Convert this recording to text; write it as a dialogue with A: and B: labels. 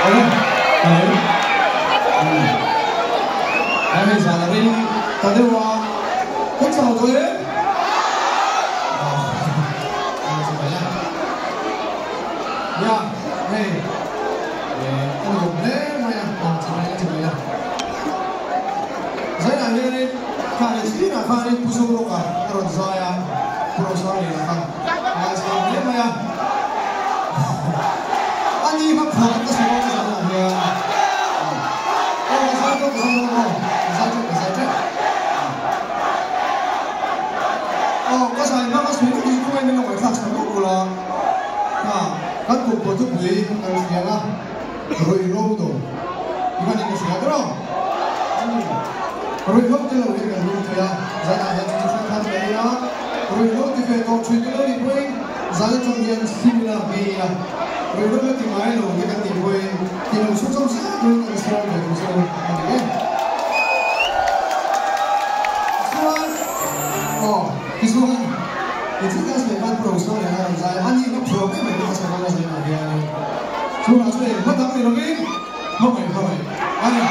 A: Awle, hello. Ai hei zan a rei ta deuh a, kan chau tawh em? Aw, chu mai a. Nia, hei a nuam hle mai a, aw chu mai a, chu mai a. Zainah hianin kha leh chinah khanin Pu Zorawka a rawn zai a, Pu Rosangliana kha a zai hle mai a. A ni kha phuah ka sawi a zainah hian. Aw ka zai tawh, ka zai dawn aw, ka zai teuh, ka zai teuh. Aw ka zai hma ka sawi lutuk chu khawngaih min lo ngaihthlak chhan lutuk ula. Kha kan kum pawh thupui kan hria a. Ruihhlo do i van in ka hria ber aw. Ruihhlo te lo hi kan lung thei a, zanah hian chu chu hre thar mai a, ruihhlo ti ve tawh thin te lo nih pawhin zan atang hian sim ila ngei ila, ruihhlo la ti ngai lo te kan tih pawhin ti lo chhun chho zel turin kan sawm ve tur chu a ni e. Chuan aw tichuan tichuan ka sawi khan Pu Rosang leh a rawn zai a, ani ka phuah mai mai ka sawi khan a zanah hianin Chungah chu eng hma dang ni lovin hmangaih hmangaih a ni.